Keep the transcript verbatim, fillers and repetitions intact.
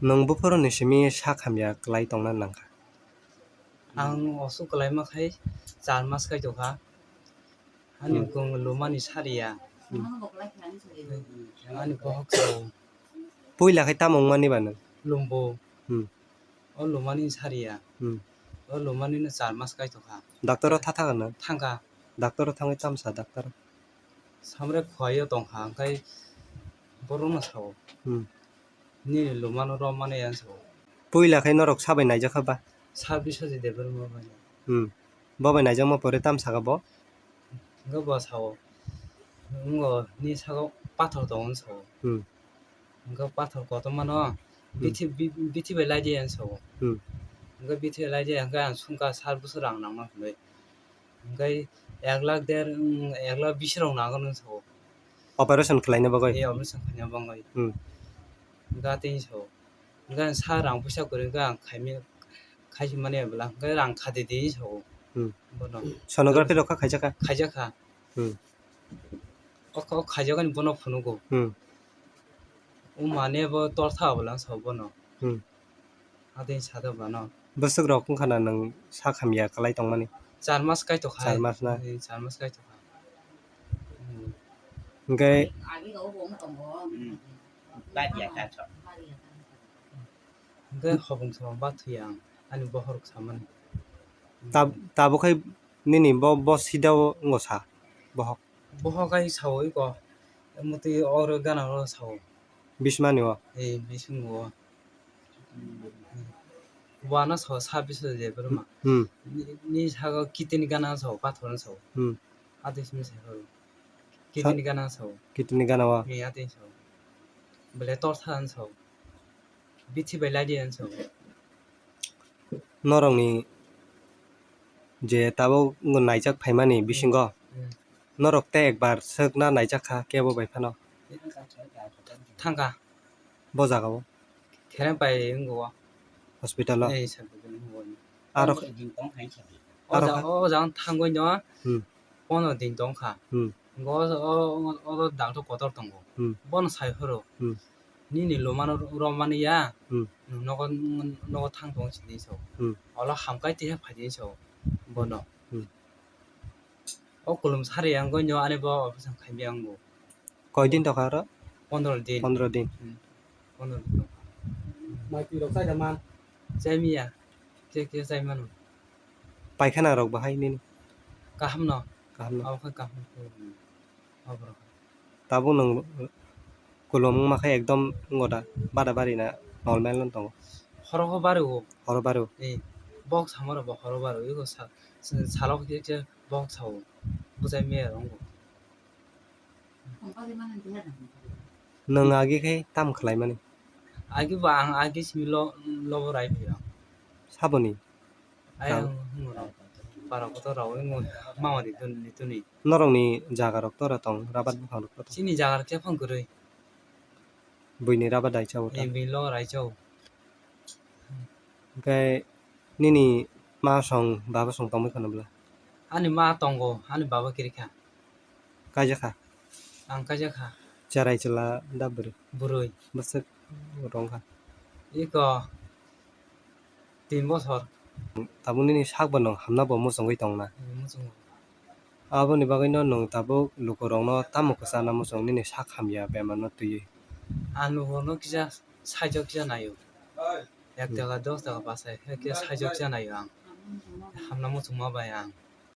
Nwng buphuruni simi sak hamya kwlai tongna nangkha? Ang osuk kwlaima khai char mas kai tongkha. Ani Hmm. bwkhwng lumani sariya. Hmm. Ani bohok sao. Puila khai tamo wngmani ba nwng? Lumbu. Hmm. O lumani sariya. Hmm. O lumani no char mas kai tongkha. Doctor o thatha gana? Thangkha. Doctor o thangwi tamsa doctor? Samre khwlaiyo tongkha, hwnkhe borokno sao. Hmm. Nini lumano romani ang sao. Puila khai norok sabai naijakha ba? Sir Biswajit Debbarma bai. Hmm. Bo bai naijakma pore tam saka bo? Hwnkhe bo sao. Wngkha ni saka pathor tongo sao. Hmm. Hwnkhe pathor kotorma no Hmm. bithi, bi-, bithi bai laidi ang sao. Hmm. Hwnkhe bithi bai laidi hwnkhe ang sungkha sat bosor rang nangma hwnwi. Hwnkhe ek lakh der, mm, ek lakh bis rok nangkhe nw sao. Operation khlaina bagwi? Ee, operation khlaina bagwi. Hmm. Hwnkhe atwi sao. Hwnkhe ang sa rang puisa kwrwi hwnkhe ang khaimani, khaisi mani bwla hwnkhe rang khadi di sao. Hmm. Bono. Sonography rok kha khaijak kha? Khaijak kha. Hmm. O kha-, o khaijak ani bono phunugo. Hmm. O mane bo tortha bwla sao bono. Hmm. Atwi sada bwlano. Bwswk rok wngkha na nwng sak hamya kwlai tongmani? Char mas kai tongkha. Char mas na? Ee, char mas kai tongkha. Hmm. Hwnkhe Hmm. Hwnkhe hobong samung ba thwi ang, ani bohorok samani. Tab-, tabuk khai nini bo, bo sida o wngkha sa bohok? Bohok hai sao iko, motwi oro gana oro sao. Bismani o? Ee, bisingo o. Buano sao sa biso je borma. Hmm. Ni, ni sago kitini gana sao, pathor sao. Hmm. Atwi simi sao. Kitini gana sao. Kitini gana o? Ee, atwi sao. Bole tortha sao. Bithi bai laidi ang sao. Norokni je tabuk wngkha naijak phaimani bisingo, Hmm. norok tei ekbar swkna naijak kha kebo bai phano? Thangkha. Bo jaga o? Kherem pai wngkha o. Hospital o? Ee, sir, pai wngkha o. Aro O aro ja-, kha? O jaga thangwi no Hmm. Pono din tongkha. Hmm. Go o, o, o doctor kotor tongo. Hmm. Bono sai phuru. Hmm. Nini lumano romani ya. Hmm. Nogo, nogo thang tong sini so. Hmm. Olo hamkai tiha phai so. Bono. Hmm. O kulum sari ang go nyo ani bo operation khai bi ang go. Koi din tokha aro? Pondro din. Pondro din. Hmm. Pondro din tokha. Mai twi rok chai da man? Chai miya. Khe khe chai mano. Paikhana rok bahai nini? Kaham no. Kaham no. Abo khe kaham khe. Abo rok. Tabuk nwng kulum wngma khe ekdom wngkha da, bada bari na normal no tongo. Horo khe bari o. Horo bari o. Ee, bok samo rok bo horo bari o. Eko sa-, sa-, salo khe khe bok sao. Bwchai miya rok wngkha. Nwng agi khe tam khlaimani? Agi bo ang agi simi lo, lobo rai phaio. Saboni? Ai ang hwngo rok. Para kotor rok wngwi mama di tuni, tuni. Norokni jaga rok tora tong, rabat buphang rok tora? Chini jaga rok khe phang kwrwi. Buini rabat dai chao ta? Ee, buini logo rai chao. Hwnkhe nini ma song baba song tongwi khwna bwla? Ani ma tongo, ani baba kwrwi kha. Kaijak kha? Ang kaijak kha. Cherai chwla da bwrwi? Bwrwi. Bwswk rwng kha? Iko tin bosor. Tabuk nini sak bo nwng hamna bo muchungwi tongna? Ee, muchungo. Aboni bagwino nwng tabuk lukurokno tamo kwchana muchung nini sak hamya bemarno twiwi? Ang lukurokno kisa saijo kisa naio. Ek taka, dos taka, pas taka, khe saijo kisa naio ang. Hamna muchungma bai ang.